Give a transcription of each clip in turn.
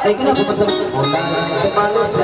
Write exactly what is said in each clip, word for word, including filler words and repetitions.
Ay, kenapa macam, macam malu, ya?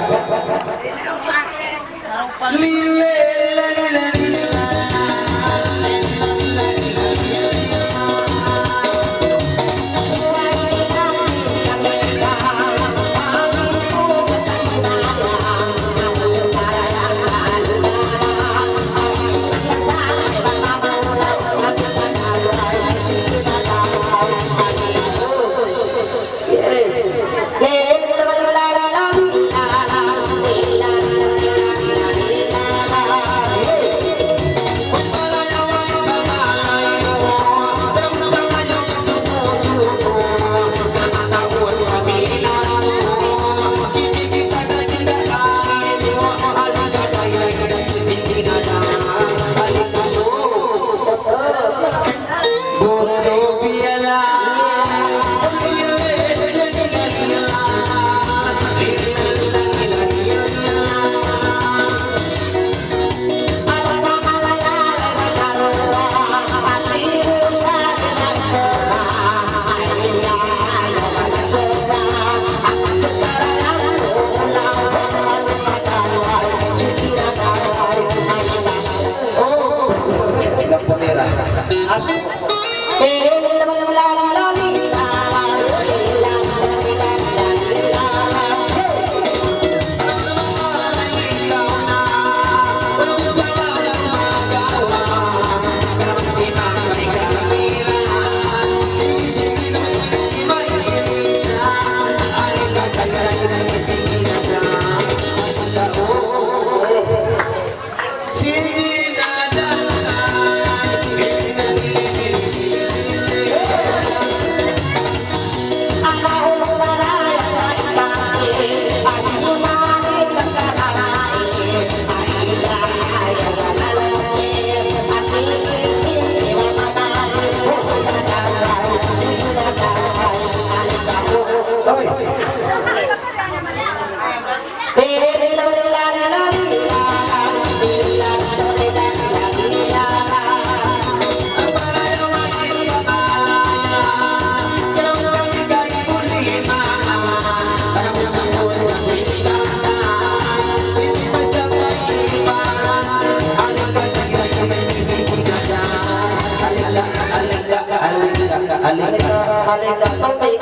Okay.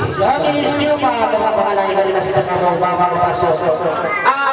Siya, siya pa, mga pangalay, dali na sila sa mga, mga, mga paso. Ah!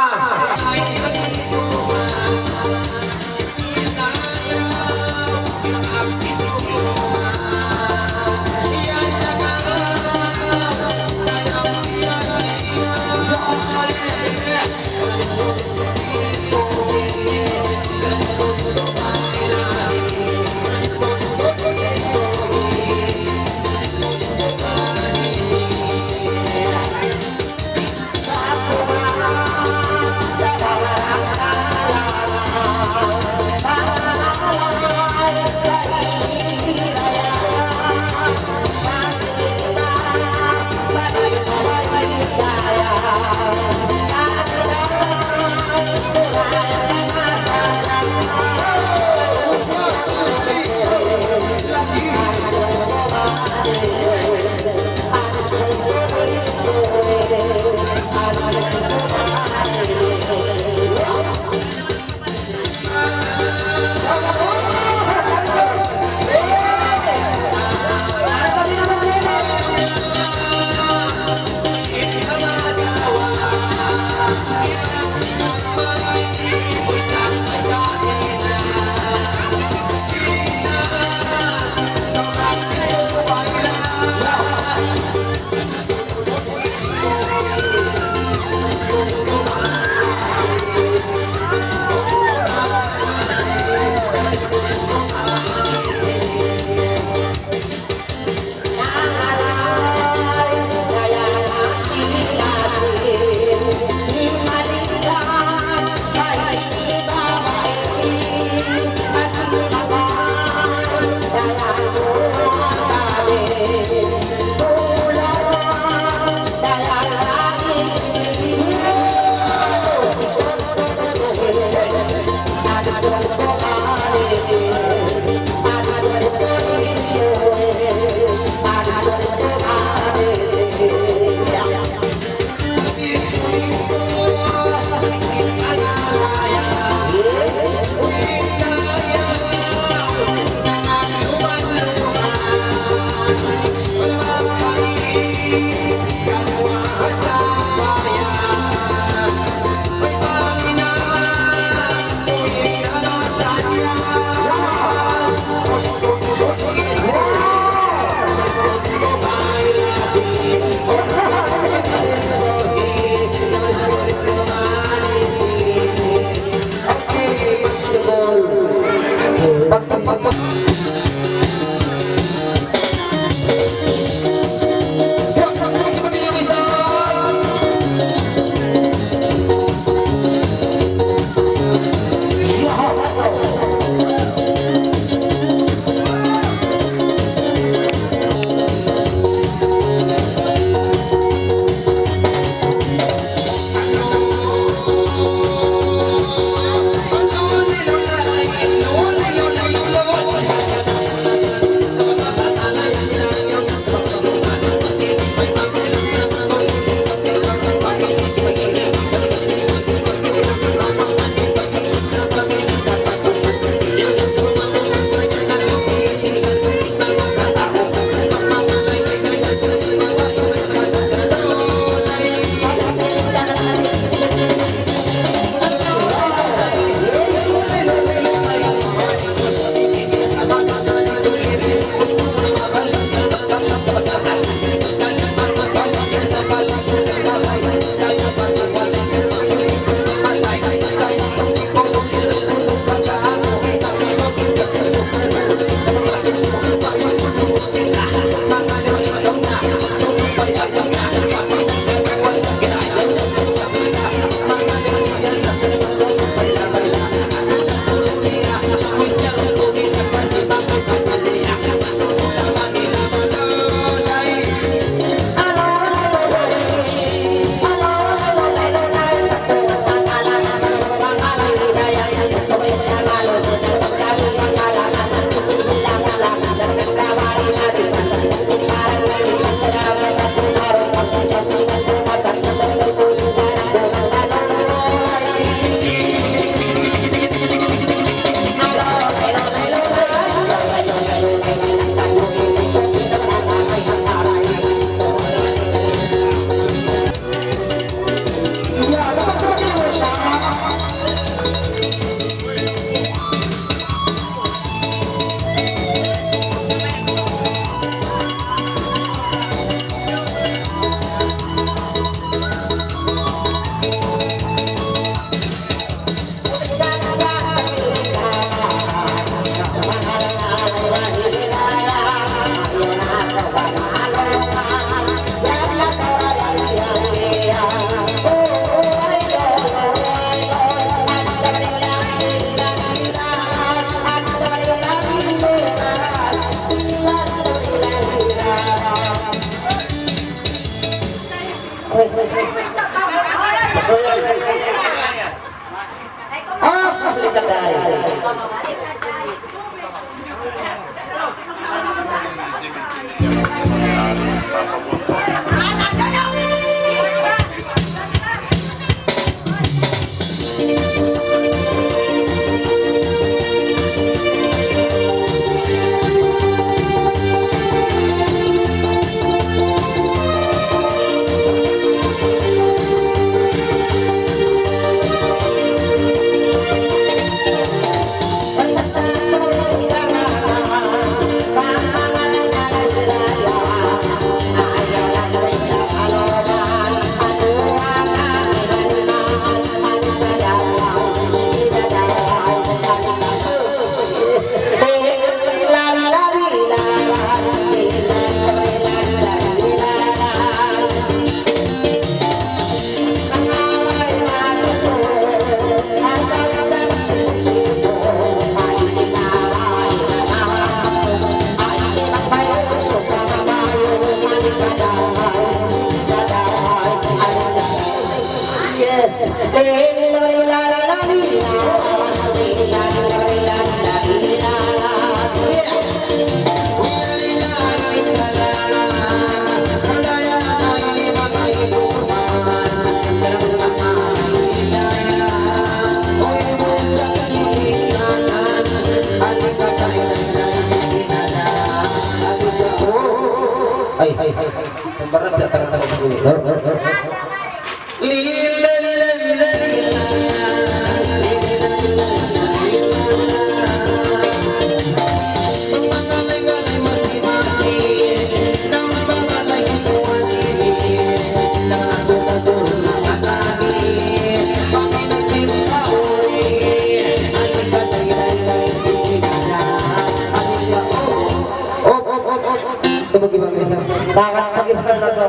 Ito, bagi-bagi sa, bakit pag-ibahan na to?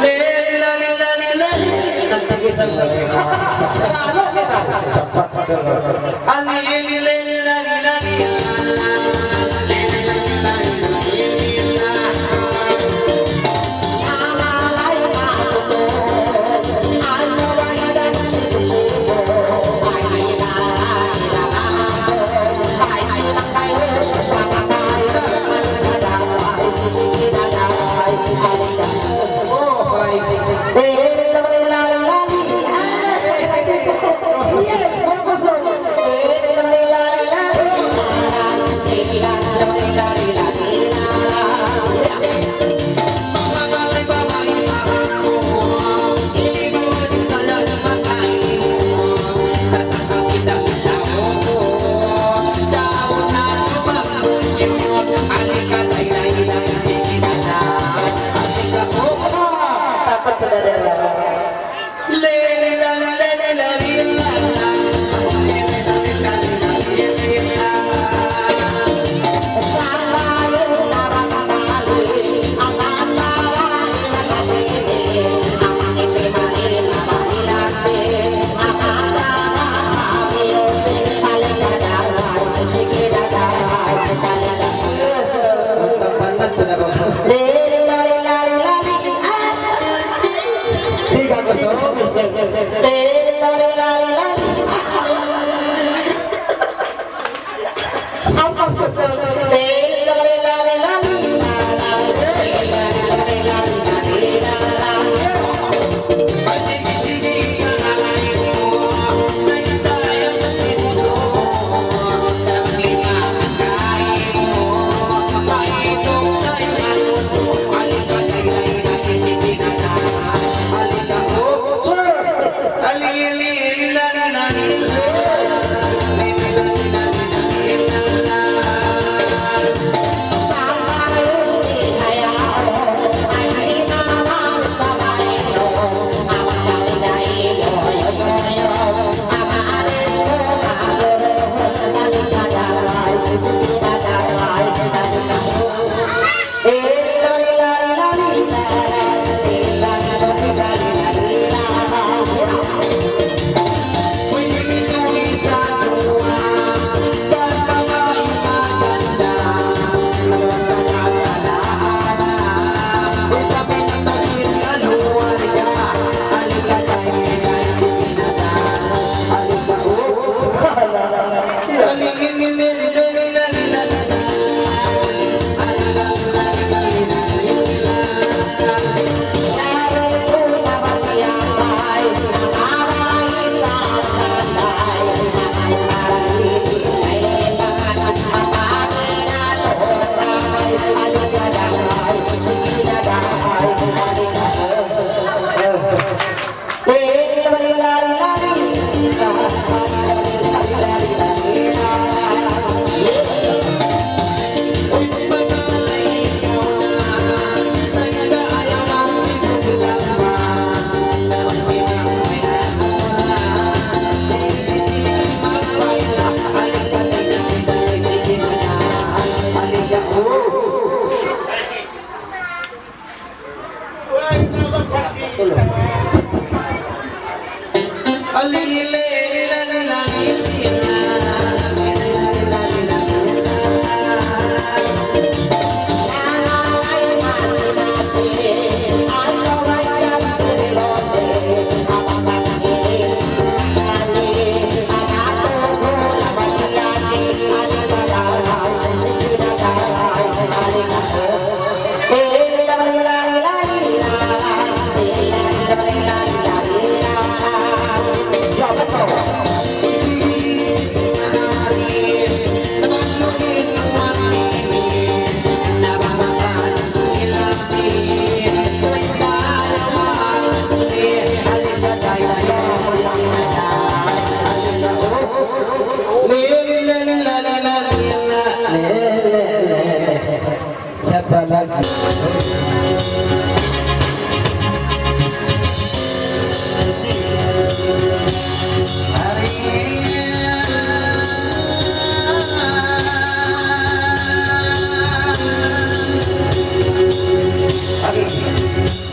Lila, lila, lila, lila. Nagtagisan sa lila. Cepat, cepat.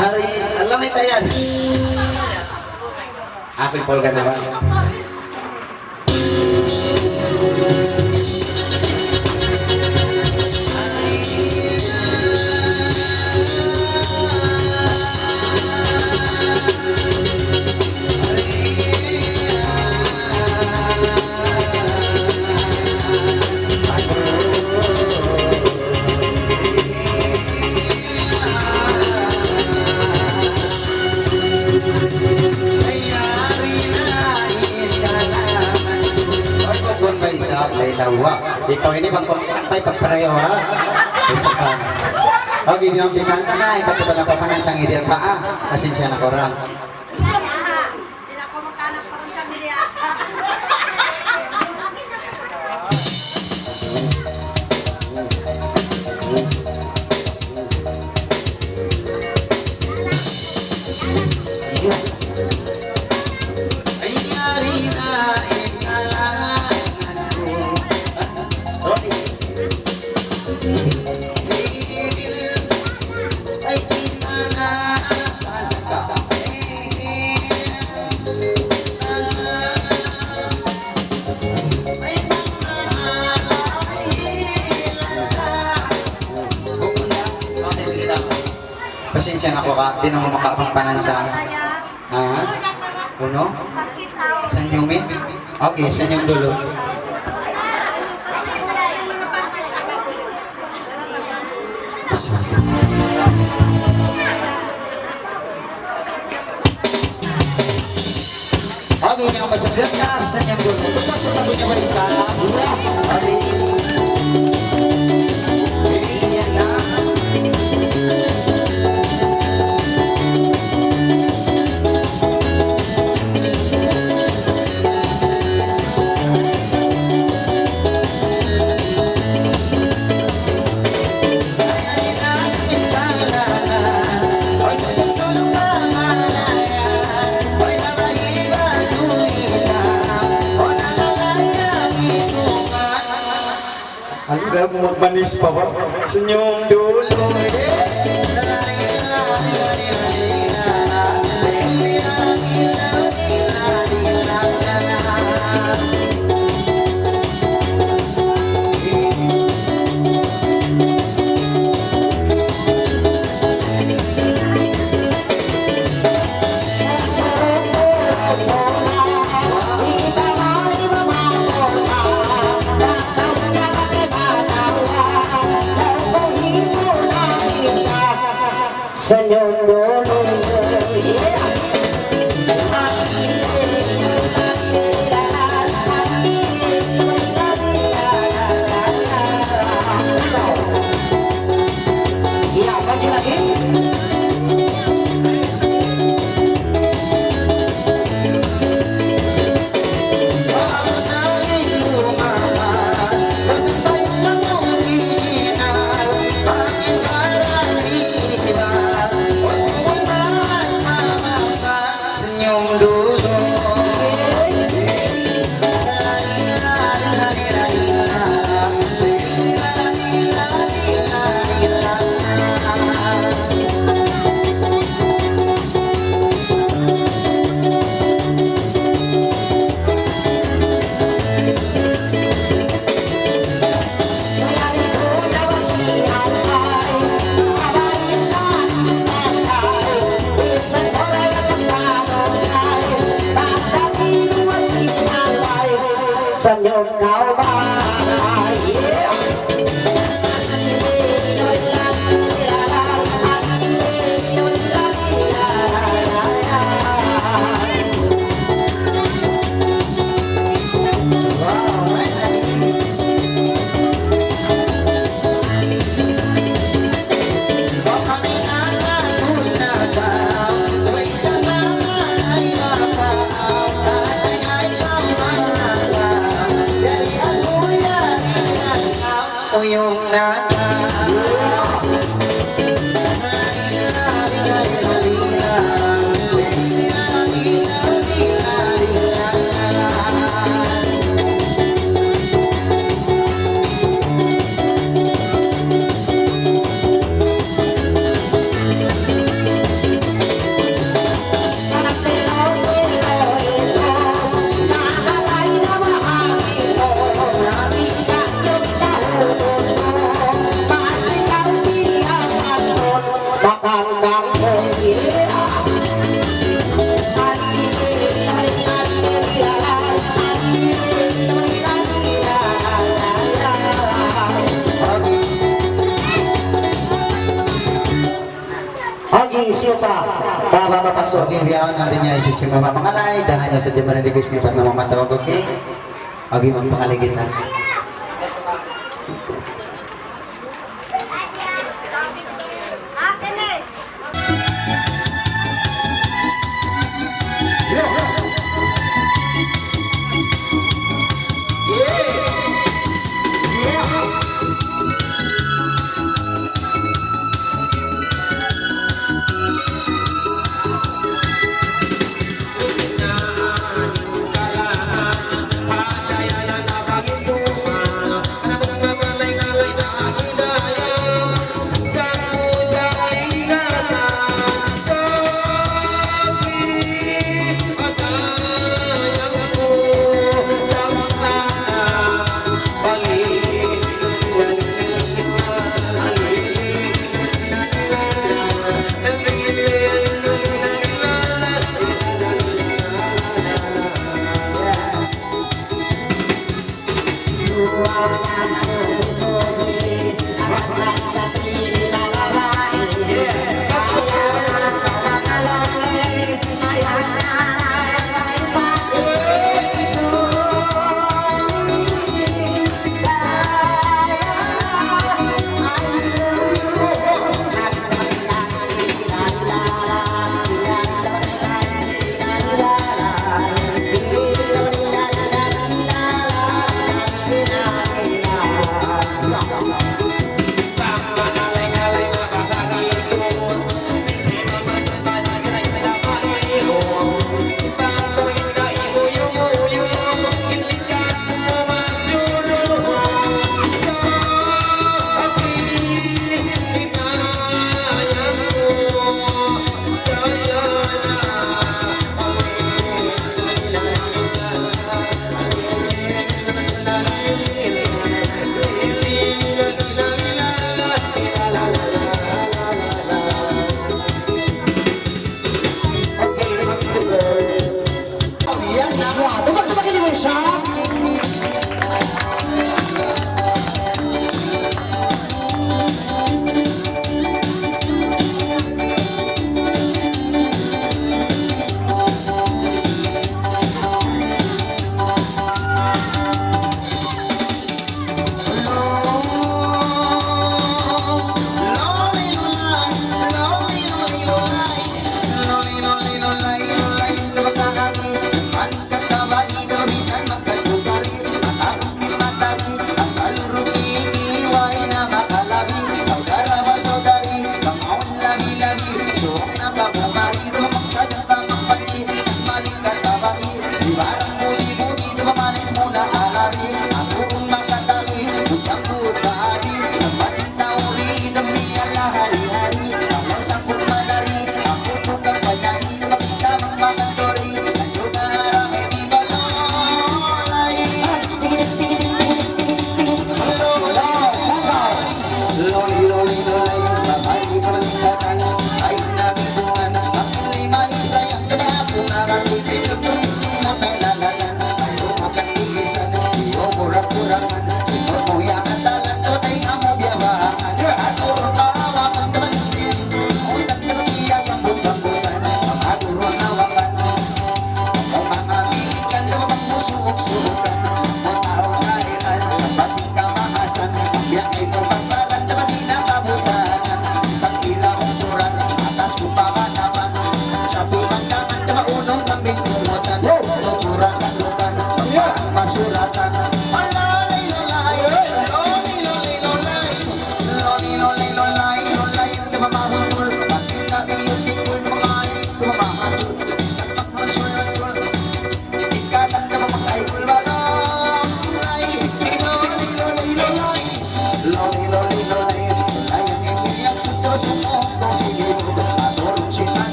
Hari, alam mo yan. Akin, Paul, ka naman. Ay, bukun ba isab, lain na wa. Ikaw ini bang pag-isab tayo pagparayo, ha? Isa ka. Okay, yung pinanta na, ikaw pa na papanan sa ngidil pa, ah. Pasensya na ko, Ram. Pasensya na ko ka, di na mo makapangpanan sa, ha? Unu? Senyumin? Okay, senyum dulu. Aduh, yang masih biasa, senyum dulu. Kita sudah punya barisan. Dua, hari ini. Ini dia, ya. Alam mo, magmanis pa ba? Senyum dulu. Senyum dulu, yeah. Ya, maju lagi. Senyum dulu. Senyum kau bahagia. Uyung na. Siya pa, baba pa paso. Okay, biyaun natin niya, isi siya pa mangalay, dahan niya sa Jember Education, ipat na mamatawag, okay? Okay, magpangalay kita.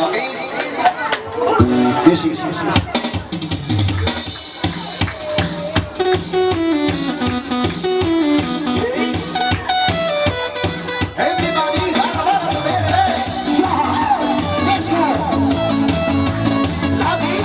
Okay? Music. Everybody, let's go. Lagi.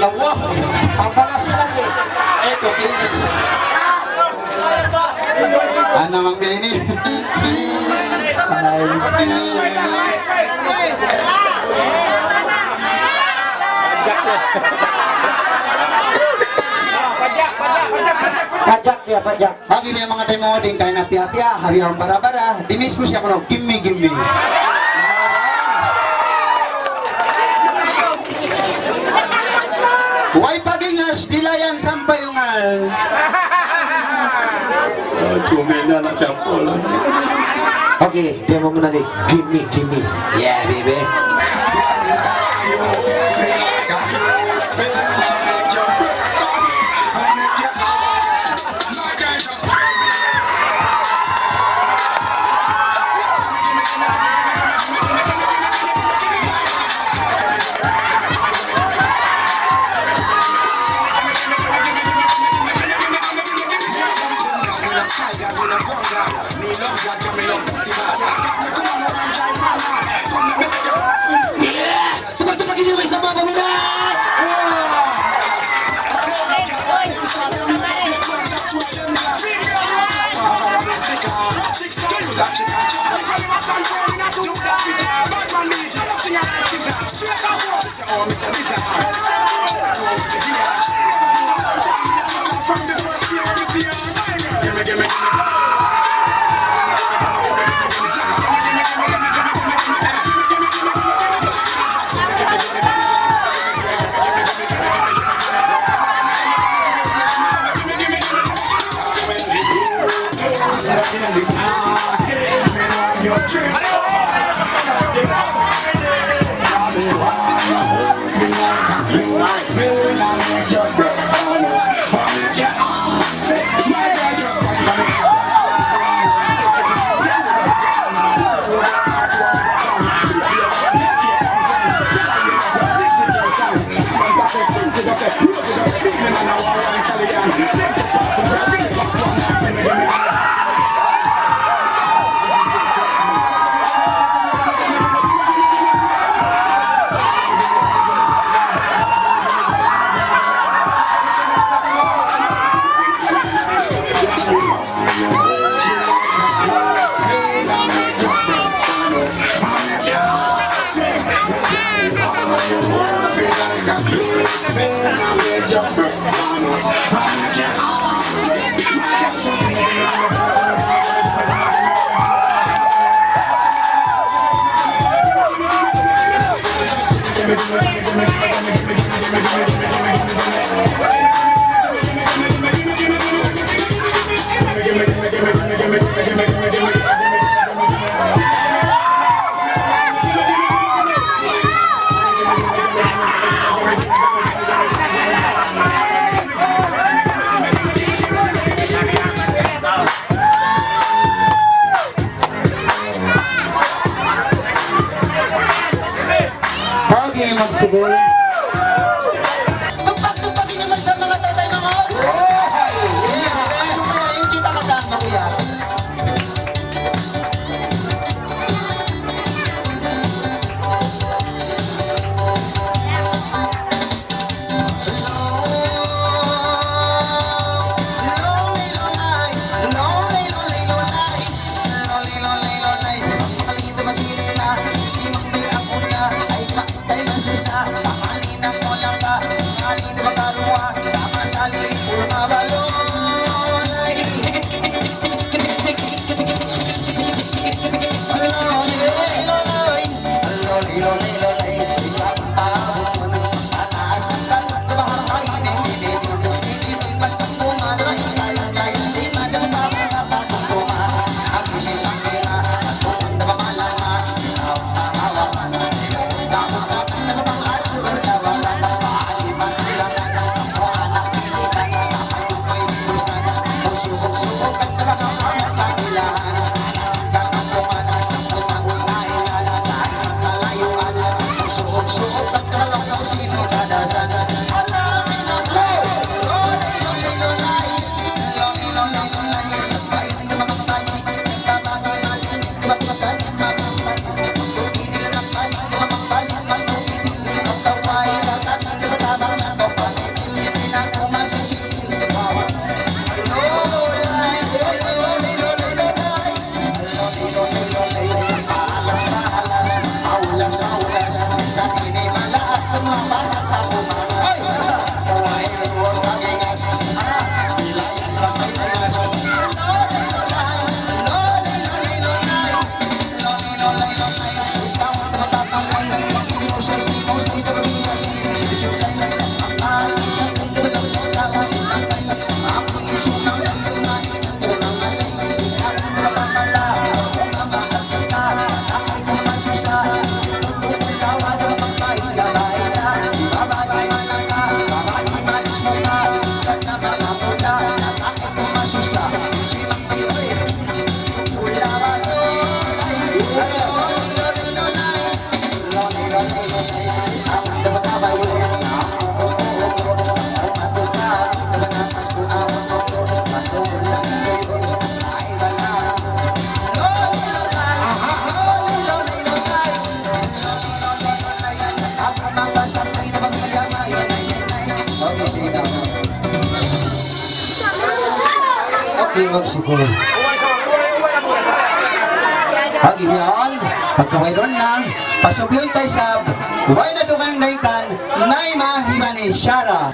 Allah. Pangpangasi lagi. Ito, please. Ana mang biya' ini. Ay. Pajak dia, pajak. Bagi biya' manga taymanghud, di' kaina piya-piya, ha bihaun bara-bara, di' miss ku siya kunu', gimme, gimme. Way pag-ingas, dilayan sampay ungal. Ah, cumi na na siya pala. Okay, dia mau menari. Gimme, gimme. Yeah, baby. Okay, magsugul. Tugtag-tugtag in manga tatay, manga. Iya, in kita katan, makuya. Okay, magsukul. Pag-iyan, pagka wayruun na, pasubyun ta isab, way na dugaing na ikan, Naima Himani Shara.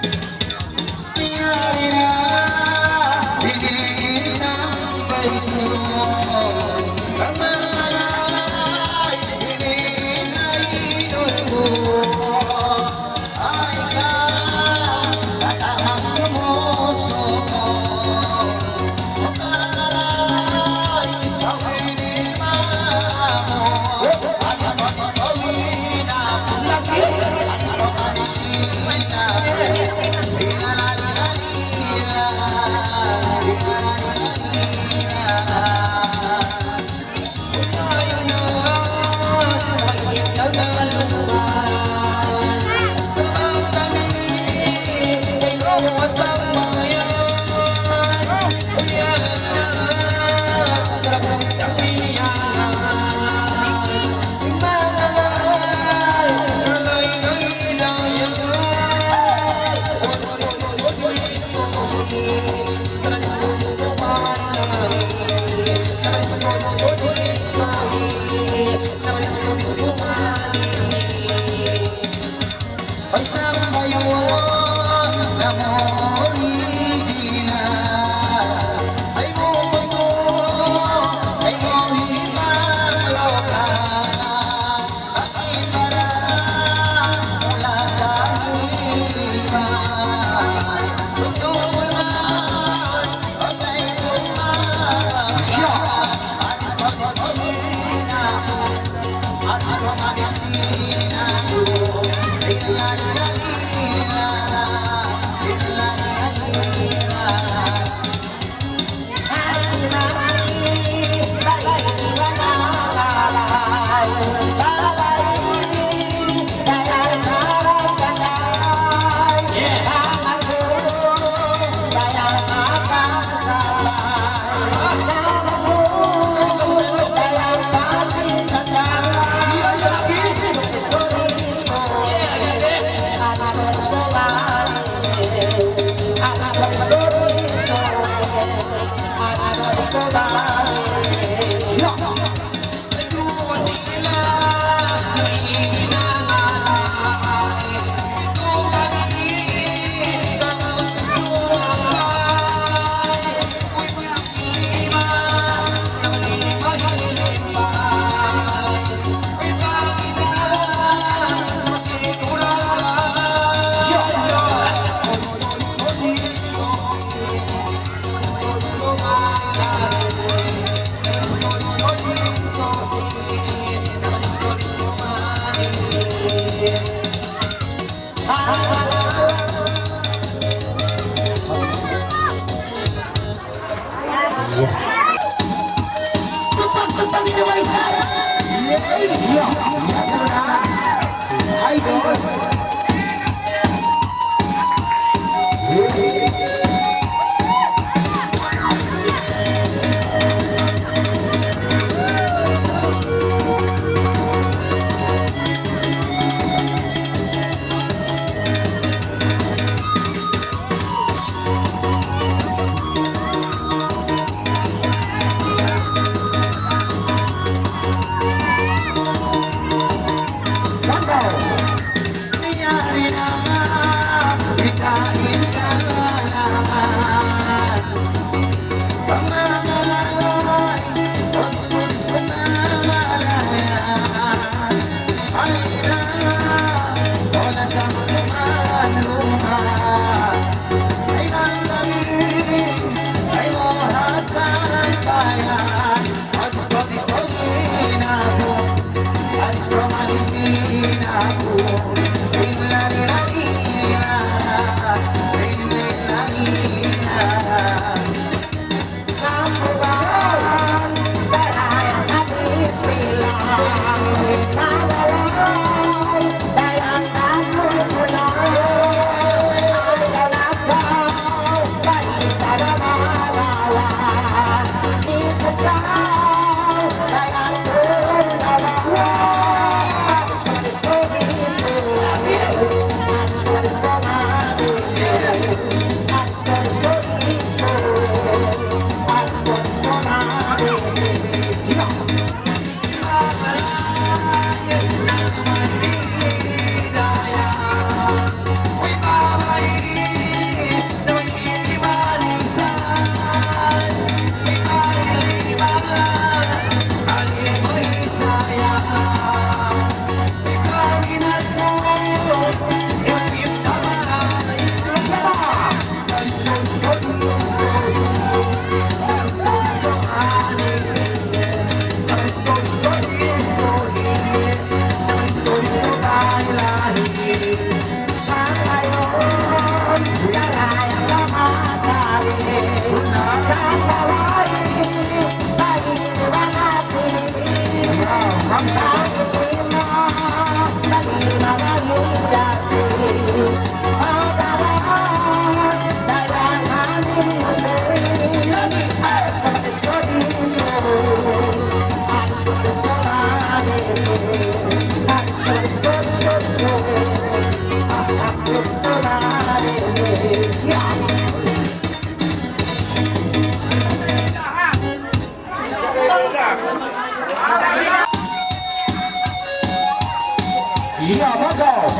Iya, bagus.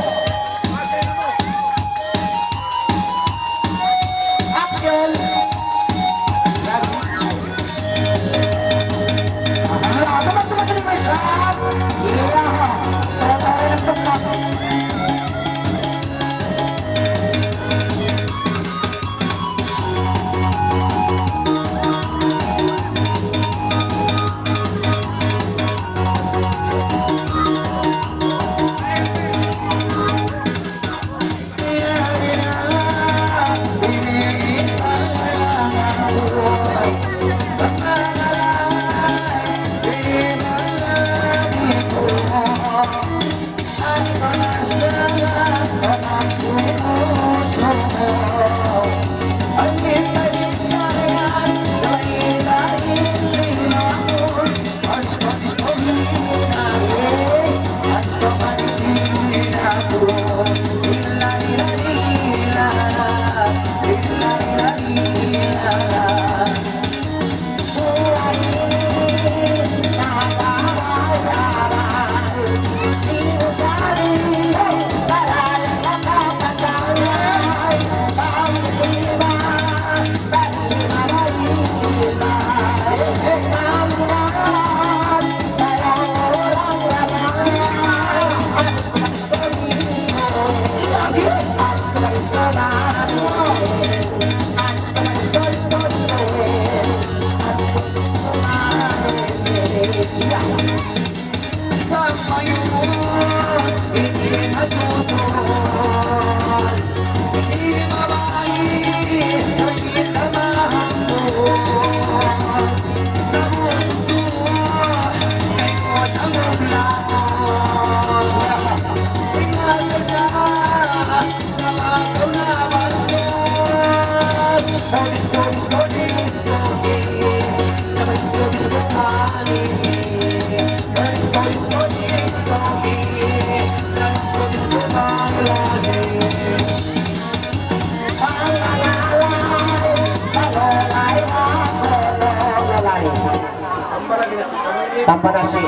Action. Iya, teman-teman, terima kasih. Iya, teman-teman, terima kasih. Tanpa nasi.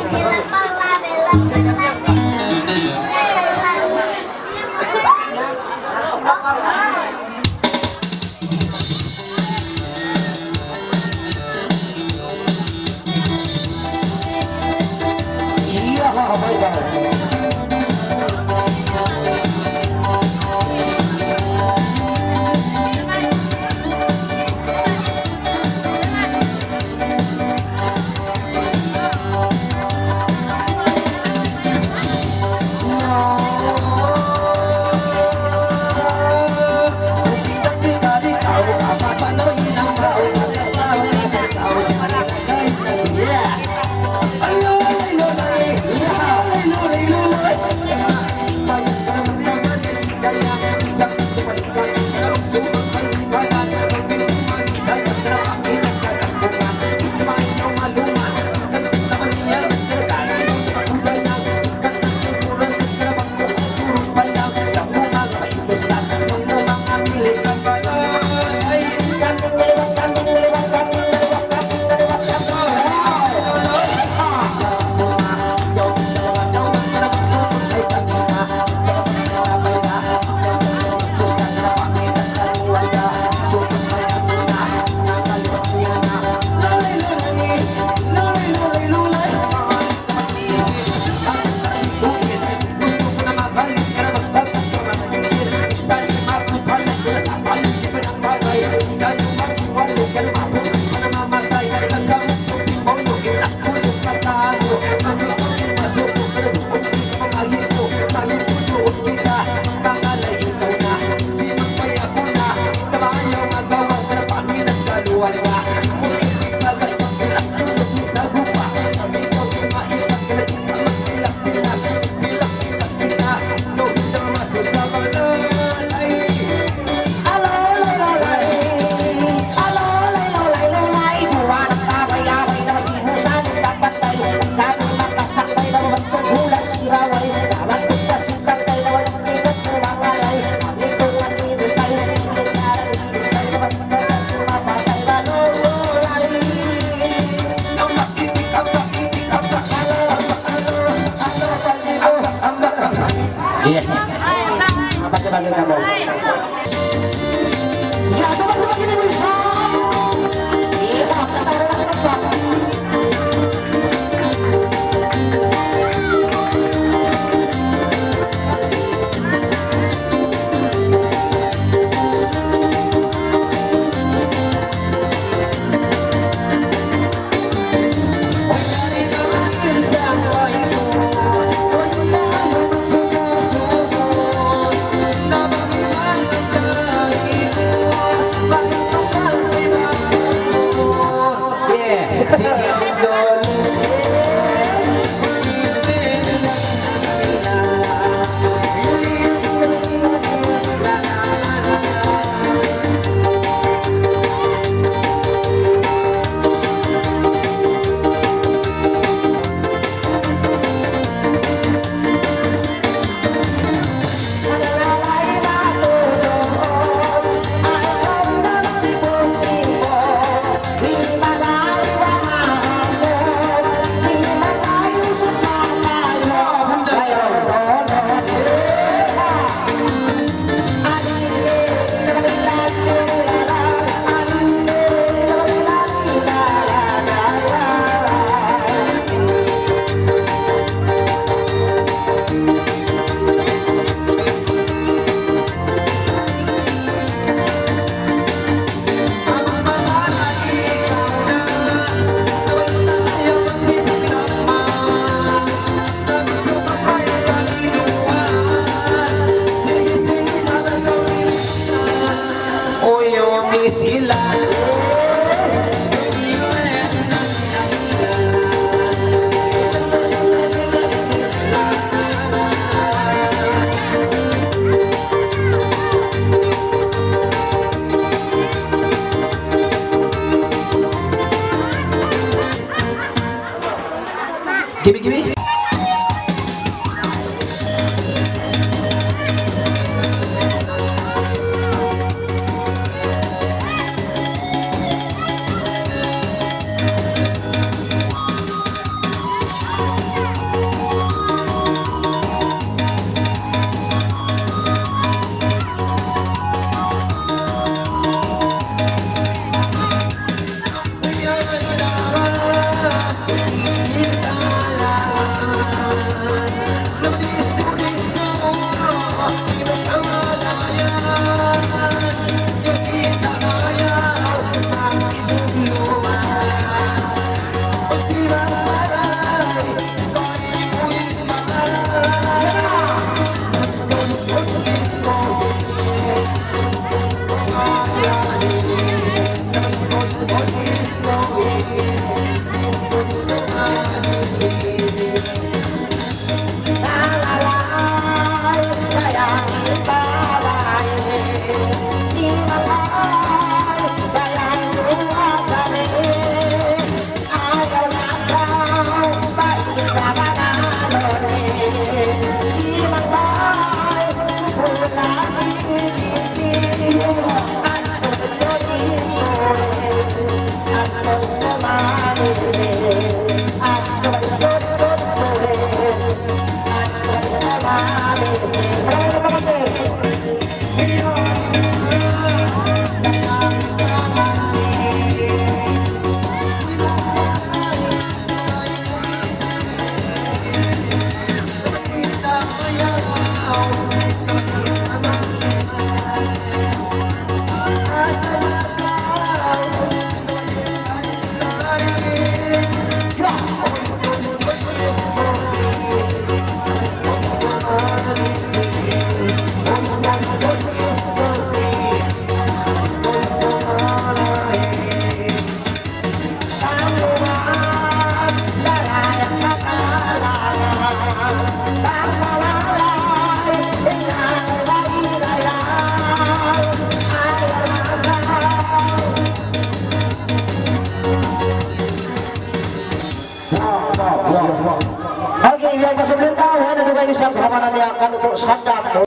Iya. Apa kita bagi kamu? Ya, coba kita gini, Wilson. Iya, kita orang cepat. Gimme, gimme. Okay, biya' pa subli tau, ha, na dugaing isab sa kabanan niya, kanutu' sadap.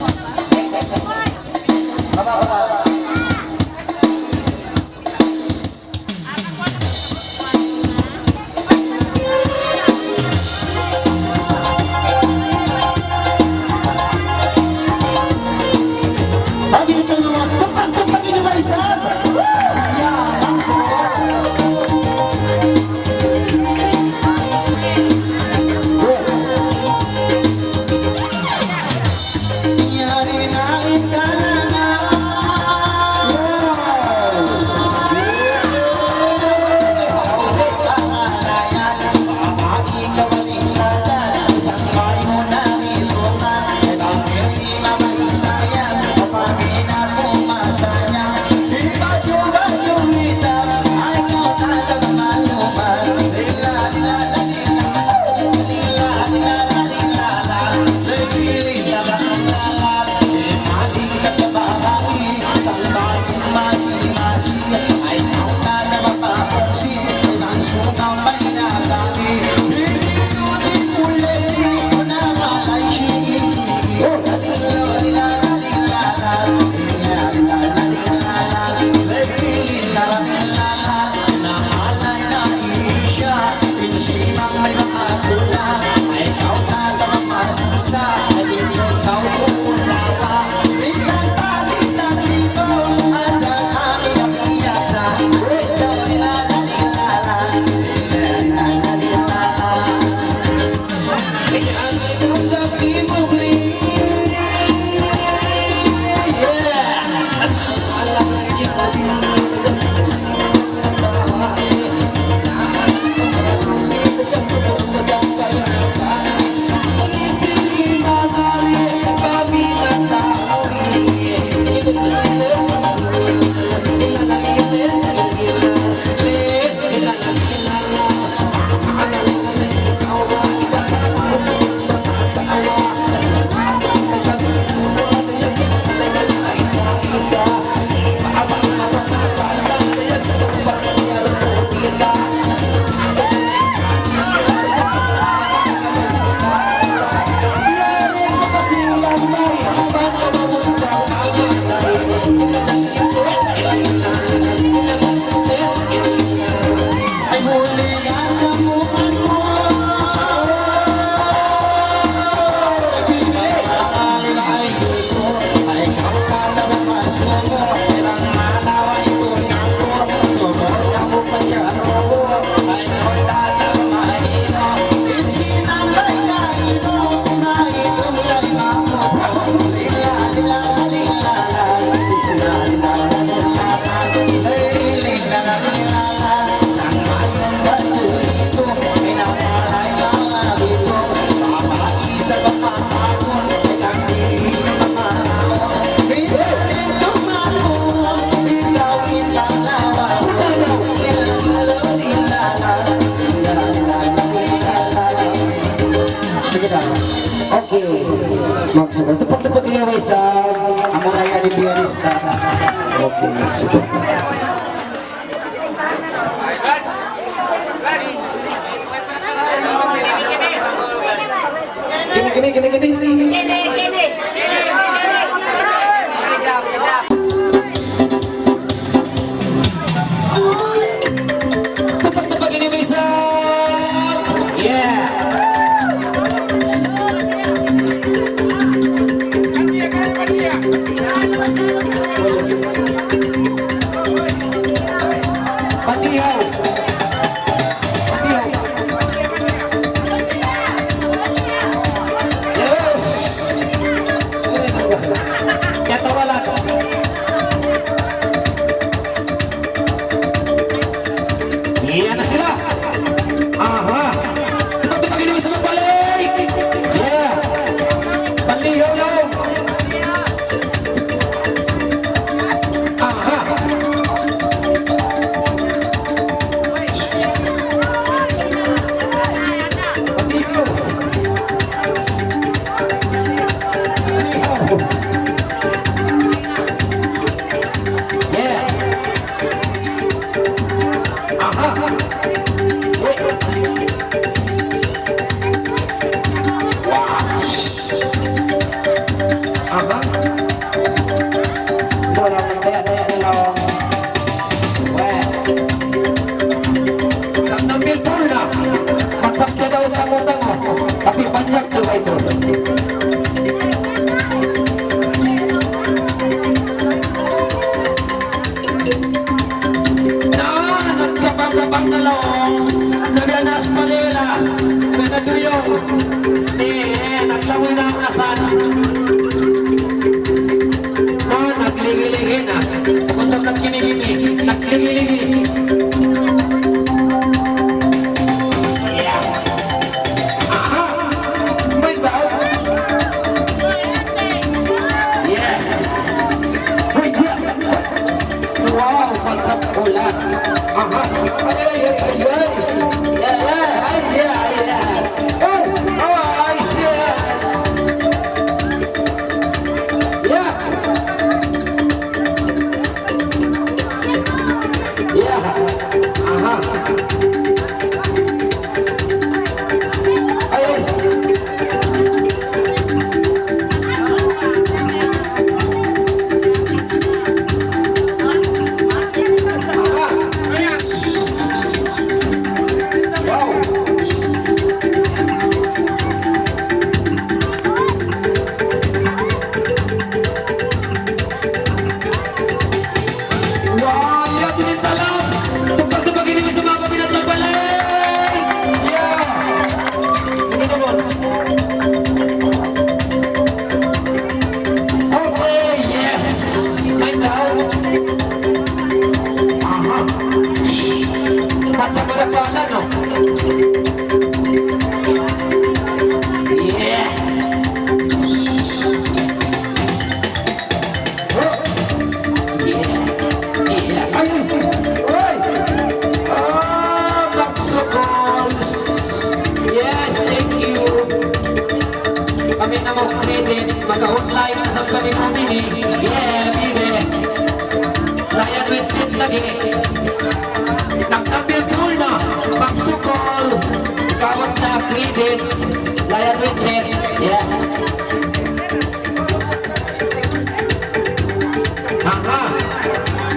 Sige na. Okay. Magsukul. Tupag-tupag ini way sa amura yan di pianista. Okay, magsukul. Kini, kini, kini, kini. Tupag-tupag ini, bisa. Yeah. Patihaw. Patihaw. Yes. Katawalan. Iya na sila. Aha. Tupag-tupag ini, bisa magbalik. Yeah. Panlihaw daw. Aha. Panlihaw. Panlihaw. Yeah. Aha. Wait. Wow. Aha. Wala' man kaya, kaya na lang. Weh. Nagtambil pulna. Magsakya daw tango-tango. Tapi banyak juga itu. Na, nagkabang-kabang na laung. Nagana sa Manila. Nagduyong. Eh, eh, naglawi na ang asan. Na, nagligi-ligi na. Bukun sa nagkini-kini, nagligi-ligi. Yeah. Aha! May tao? Yes! Uy, yeah! Wow, pagsapula! Aha! Ay, ay, ay, ay, ay! Yeah, yeah, ay, yeah, ay, yeah! Oh, oh, ay, yeah! Namu' credit, maka-online na sa kami bumili. Yeah, baby. Lion with it lagi. Nagtambil pool na. Pagsukol. Kawat na credit. Lion with it. Yeah. Aha.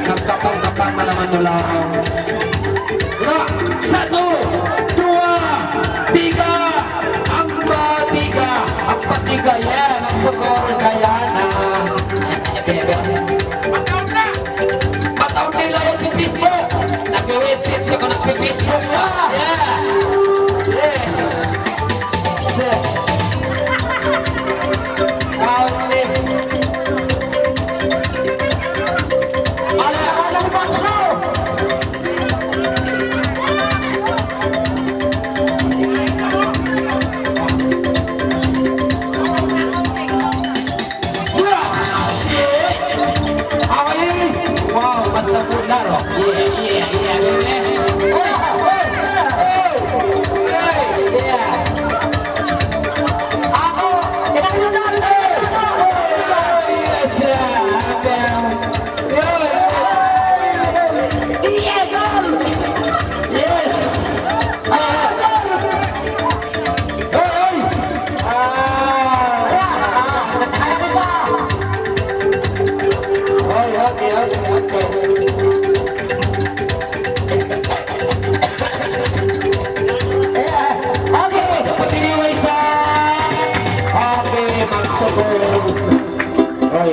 Nagkapang-kapang na naman nila. Na, satu, dua, tiga, ampat tiga, ampat tiga, yan, ang score kaya na. Bebe. Mataon nila yan sa Facebook. Nag-website ka pa, nag-Facebook ka. Yeah. Yes. Yes. Kaon ni. Ala, ala, bakso. Wow, basta po laro. Yeah, yeah, yeah, yeah. Oh, oh, oh, oh, yeah. Ako, kinakailangan ko. Oh, yes, yeah. Yes. Yes. Ah. Hoy, hoy. Ah. Hoy, okay, okay, okay. Eh, ah, okay. Dapat ini, Waisa. Okay, maksud ko. Hoy.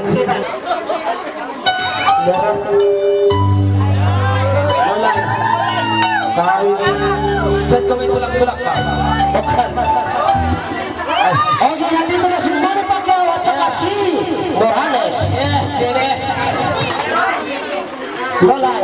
Sinan. Wala'. Kahit diyan kami tulak-tulak pa. Okay. Ay. Okay, nandito na si Manny Pacquiao at saka si Morales. Yes, baby. Wala'.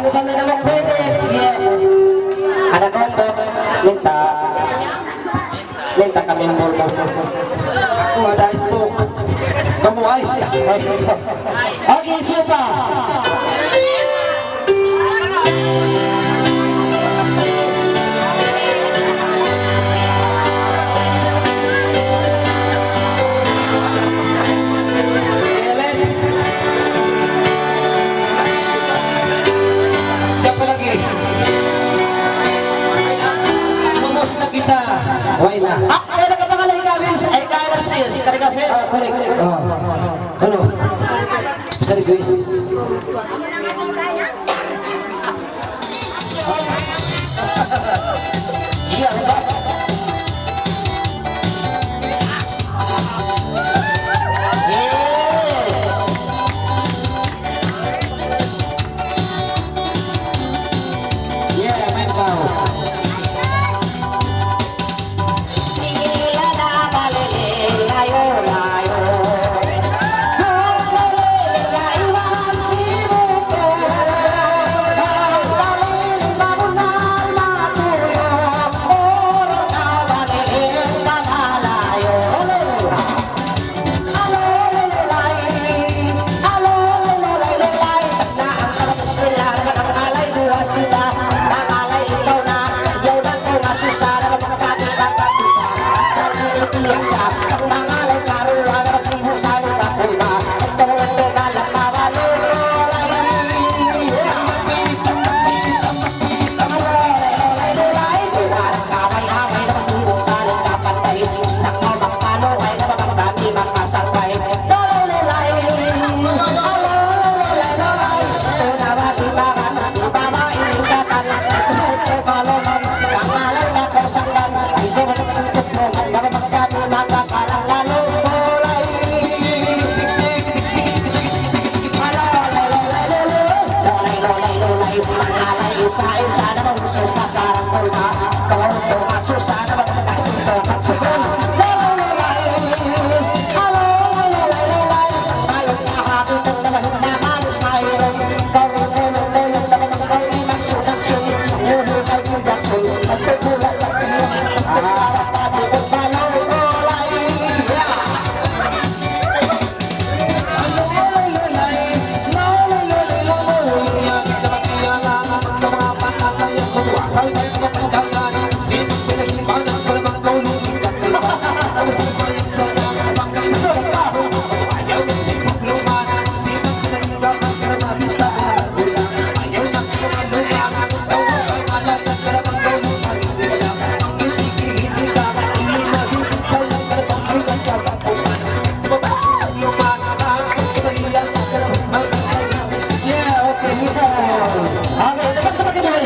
Unu ba in anak pwede? Anak ko, minta. Minta kami ng bulbul. Aku ada ice coke. Kamu ice ya? Okay, siya pa. Siapa lagi? Ubus na kita. Way na. Ah, way na kapangalan ka, Vince. Ay, kaya ng sis. Kaya ka, sis. Ah, correct. Ah. Ano? Very good. Iya, Ustaz.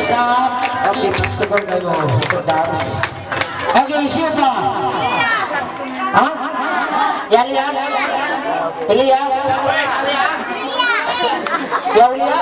Okay, sugud kaymu, Firdaus. Okay, siyu pa? Ha? Ya, Lia? Lia? Ya, Lia?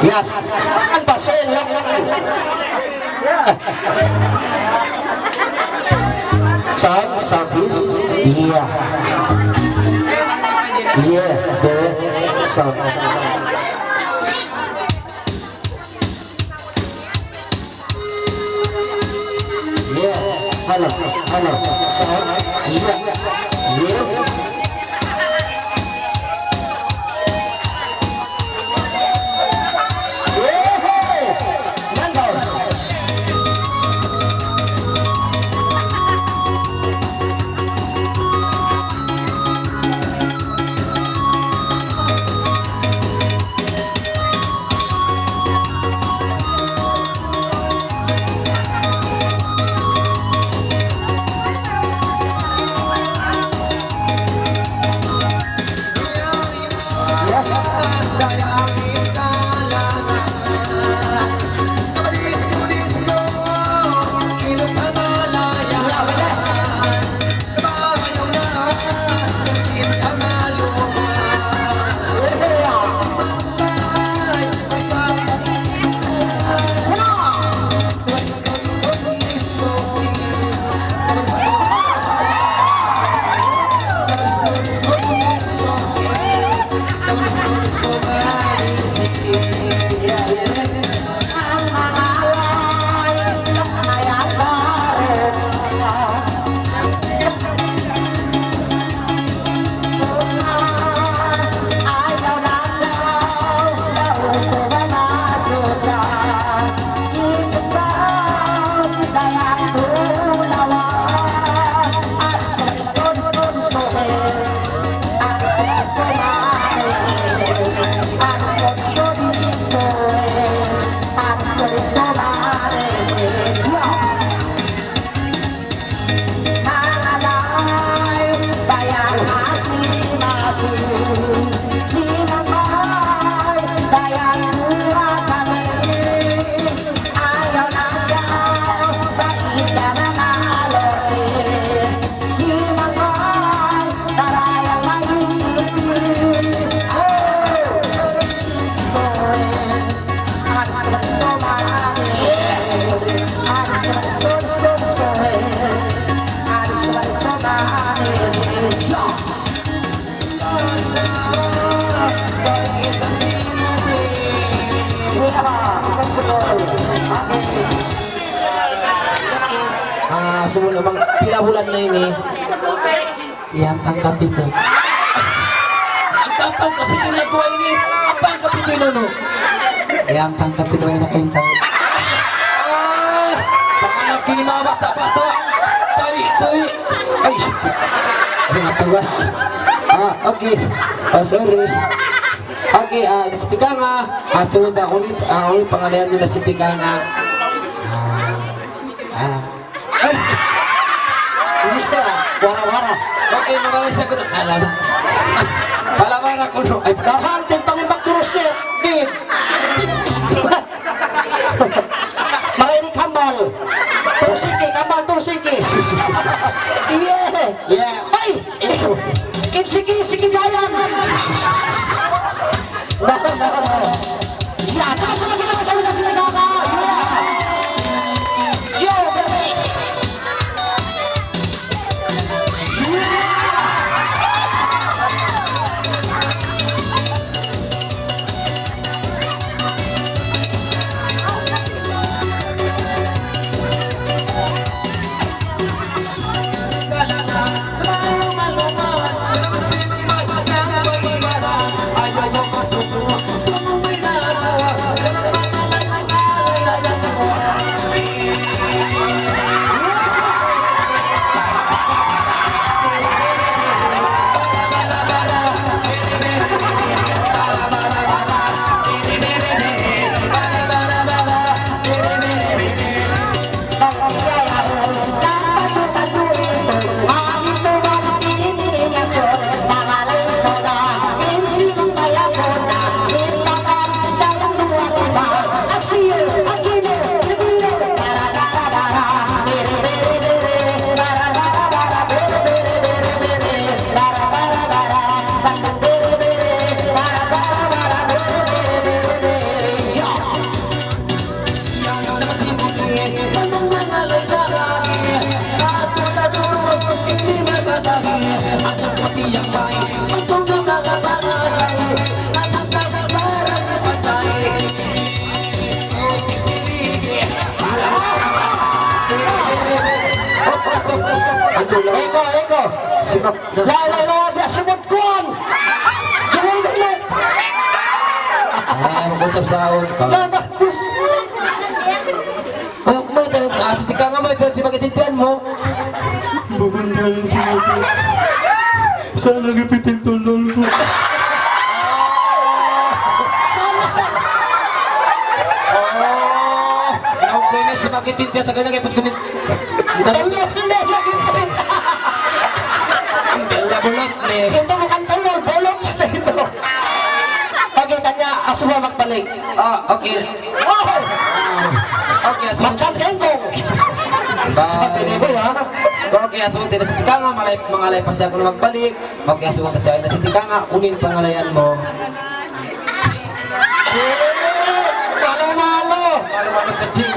Yes. Kan pasal lang. Sound, sound is, yeah. Yeah, the sound. Yeah, hello, hello. Sound, yeah, yeah. Ah, Sumunu' bang pila bulan na ini? Yan, pangkapitu. Yan, pangkapitu na tuwa ini. Yan, pangkapitu in unu? Yan, pangkapitu in nakahintaw. Ah, panganak ini mga bata-bata. Tawi, tawi. Ay, ay, matugas. Ah, okay. Oh, sorry. Okay, ah, na si Tikanga. Ah, sumunda, unu, ah, unu in pangalayan mu na si Tikanga? Ah, ah. Ay! Hindi siya. Wara-wara. Okay, makalis na kuno. Alam. Palamara kuno. Ay, dahan, timpangin magturus niya. Di. Marinig hambal. Tusiki, hambal, tusiki. Yeah. Yeah. Ay! Insiki, siki jayan. Yan. Taas na kita sa una, sila kaka. Yan. Yo, perfect. Ikaw, ikaw. Sino? La ilaha illallah, biya' simud kuwan. Jumul minum. Ah, mag-usap sa awon ka. La, la, bus. Ah, mayta', ah, si Tikanga, mayta' di' magkaintindihan mu? Bukun ka rin sumagot. Sana gipitin tulol ku. Sana. Oh, yaw ku ini si magkaintindihan sa kanya, kaya put kunit. Tulol, tulol, tulol. Ang bella bulot ni. Ito mukhang tulol, bulot sa ito. Okay, tanya, asuba magbalik. Ah, okay. Wow! Okay, asuba. Macam jengkong. Bye. Sabi niya, ha? Okay, asuba, tiyan na si Tikanga, malay, mangalay pa siya kunu' magbalik. Okay, asuba, tiyan na si Tikanga, unu in pangalayan mu? Eh, malu-malu. Malu-malu kecil.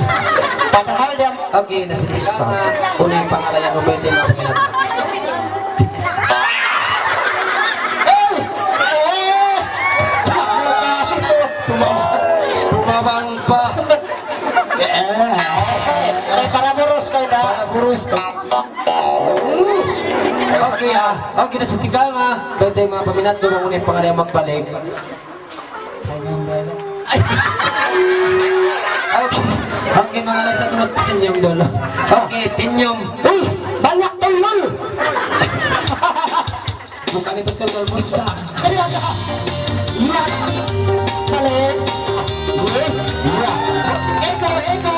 Padahal dia. Okay, na si Tikanga, unu in pangalayan mu, pwede makinig. Eh! Eh! Tuma-, tumabang pa. Eh, eh, para burus kaw da. Para burus kaw. Okay, ah. Okay, na si Tikanga, ah. Pwede mga paminat, dumang unu in pangalayan mu magbalik. Ay. Okay. Okay, manga lahi, sa' kunut, tinyum dulu. Okay, tinyum. Uy, banyak tulol. Bukan itu tulol, busa. Iya. Saling. Iya. Ego, ego.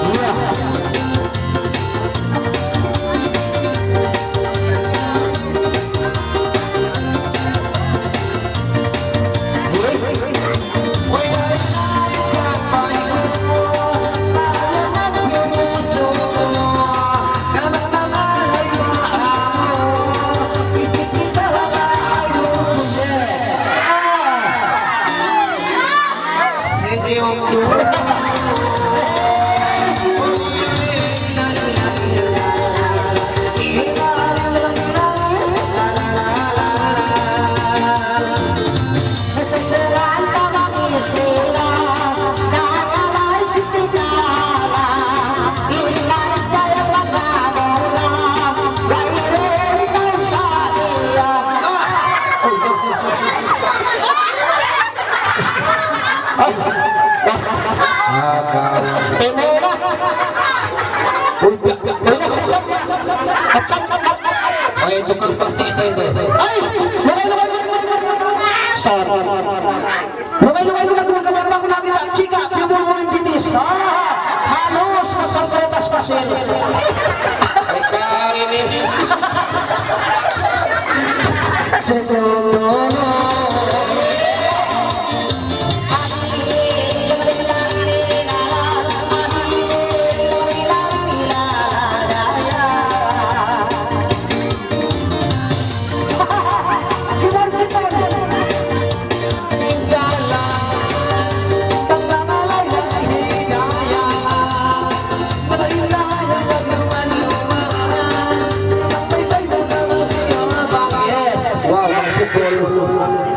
Iya. Lugay-lugay ku na tuud kami, ang mga nakita, chika, piyubulbul in bitis. Ah, halos, masarap sa utas, pasil. Ikaw ini. Segundo. Yes. Wow, maksud ko.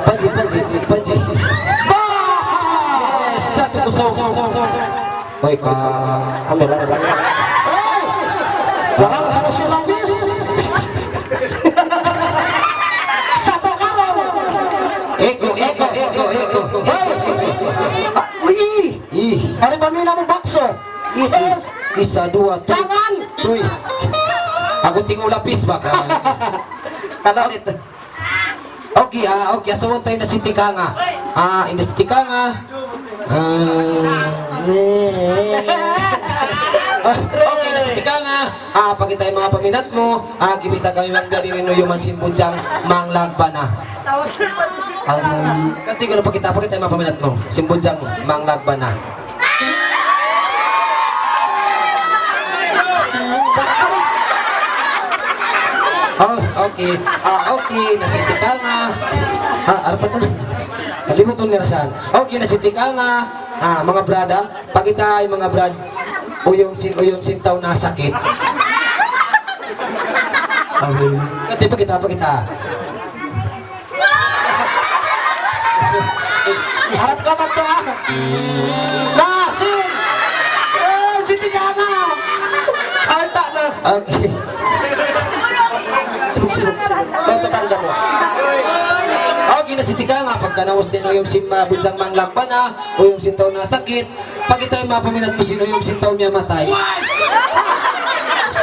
Panji, Panji, Panji. Yes, satu kosong. Hoy, ka, kami lang. Hoy! Larang ka na siya labis. Sa sakarang. Eko, eko, eko, eko. Hoy! Ah, uy! Ih. Pare, paminaw mu bakso. Yes. Isa, duwa, tuy. Tangan. Tuy. Aku tingul lapis ba ka? Kalau itu. Okay, ah, okay, asubuhun ta in da si Tikanga. Ah, in da si Tikanga. Ah, eh. Ah, okay, in da si Tikanga. Ah, pakita' in manga paminat mu. Ah, kibita kami bang biyadiin in uyuman sin Budjang Manglagbana. Ah, kati ko na pakita', pakita' in manga paminat mu. Sin Budjang Manglagbana. Oh, okay. Ah, okay. Na si Tikanga. Ah, ano pa to? Nalimutan niya na saan. Okay, na si Tikanga. Ah, mga brada. Pakita in mga brad. Uyum sin, uyum sin tau nasakit. Okay. Kati, pakita, pakita. Harap ka ba to, ah? Nasin! Eh, si Tikanga! Alta na. Okay. Sibuk, sibuk, sibuk. Kau tatanda mo. Okay, na si Tikanga, pagka naus din, uyum sin, ah, Budjang Manglagbana, uyum sin tau nasakit, pakita' in manga paminat mu sin uyum sin tau miyamatay.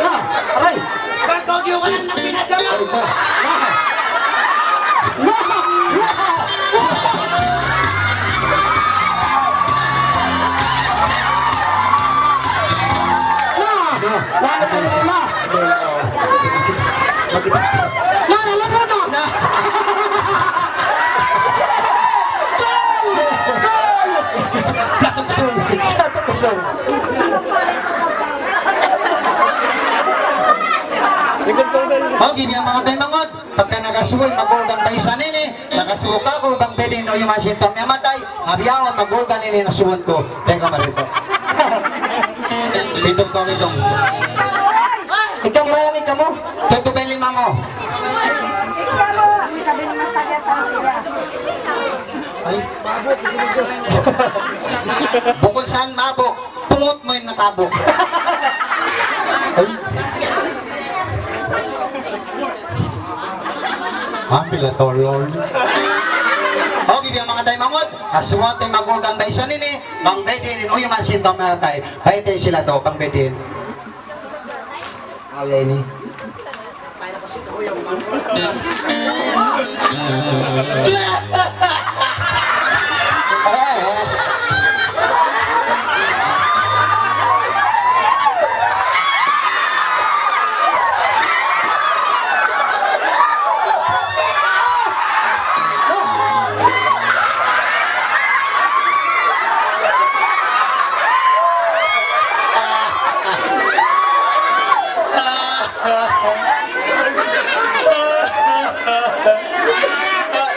Na, aray. Bangkaw di' ko lang na pinasama. Aray ba? Na. Na. Na. Na. Na. Na. Bakit? Na, alam mo na. Na. Tol! Tol! Satu kosong. Satu kosong. Okay, biya' manga taymanghud. Pagka nakasubu in mag-organ baysan ini, nakasubu kāku' bang biyadiin in uyuman sin tau miyamatay, ha bihaun mag-organ ini in asubuhun ku. Teka, marito. Pitung kaw, pitung. Ikaw, mayang ikaw mu? Tutup in lima mu. Ay. Bukun saan mabuk. Pungut mu in nakabuk. Ay. Ambil lah tolol. Okay, biya' manga taymanghud. Asubuhun ta in mag-organ baysan ini. Bang biyadiin in uyuman sin tau miyamatay. Baytai sila tu, bang biyadiin. Aw, ya ini.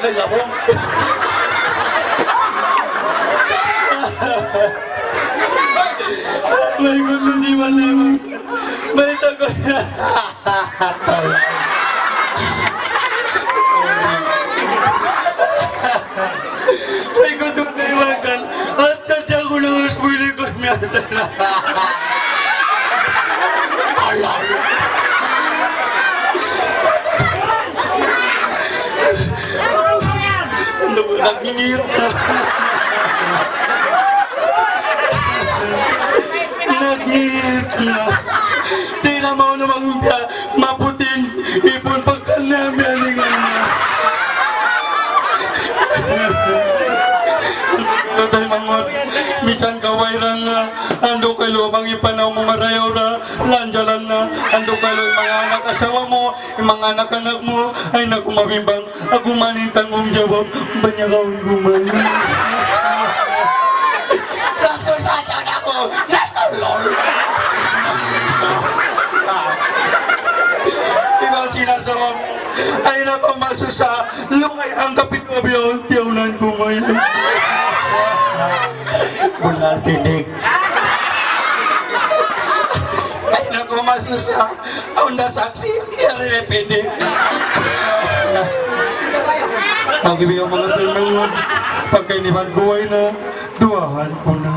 Nagabong. May gusto di ba naman? May takot na. Ay, gutom na iwagan. At sadya ko lang mas pwede ko niya. Alay. Ano ba, nagngingit na. Nagngingit na. Di na mau na mangga. Maputin, ipun pagkanami aningan na. Tan kawayran na, andu' kaylu bang in panaw mu marayaw ra, lanjalan na, andu' kaylu in manga anak asawa mu, in manga anak-anak mu, ay naku, mabimbang, aku man in tanggungjawab, banyakaun ku man. Rasul sa siya na aku, natulog. Ah. Iban sinasawag, ay naku, masusa, lugay hangkapit ko biyaun, tiyaunan ku man. Bunnal tindig. Ay, naku, masusa. Awn da saksi', yari na pindig. Pag-ibig ang mga tinunod, pagkainiban ko ay na, duwahan ko na.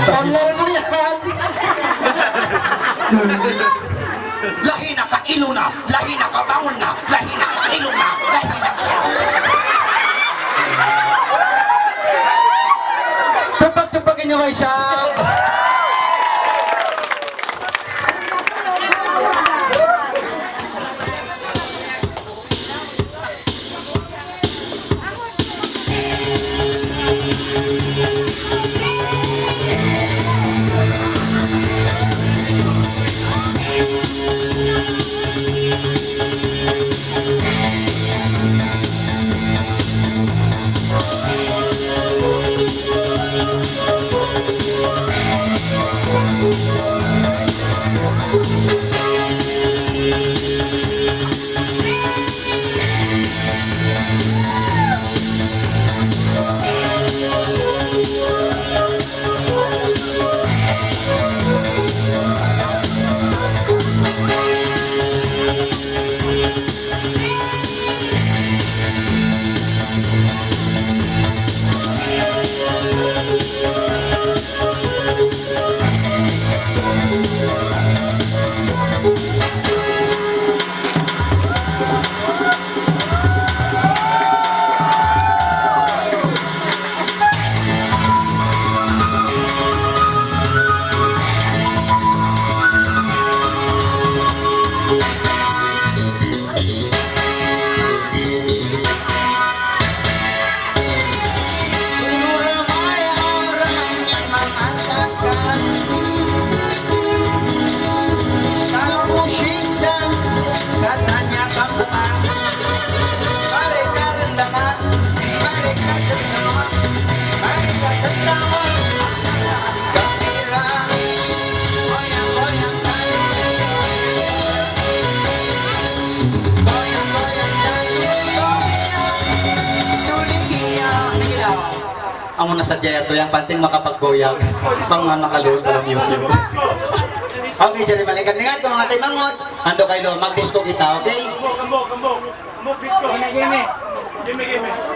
Tanggal mo yan. Lahi na ka, ilu na, lahi na ka, bangun na, lahi na ka, ilu na, lahi na ka. Tupag-tupag in way sa. Amu na sadja yadtu, yang panting makapaggoyang. Bang man makaluhul pa ha YouTube. Okay, jari balikan niya ito, manga taymanghud. Andu' kaylu, mag-disco kita, okay? Kambok, kambok, kambok. Kambok, disco. Gimme, gimme. Gimme, gimme.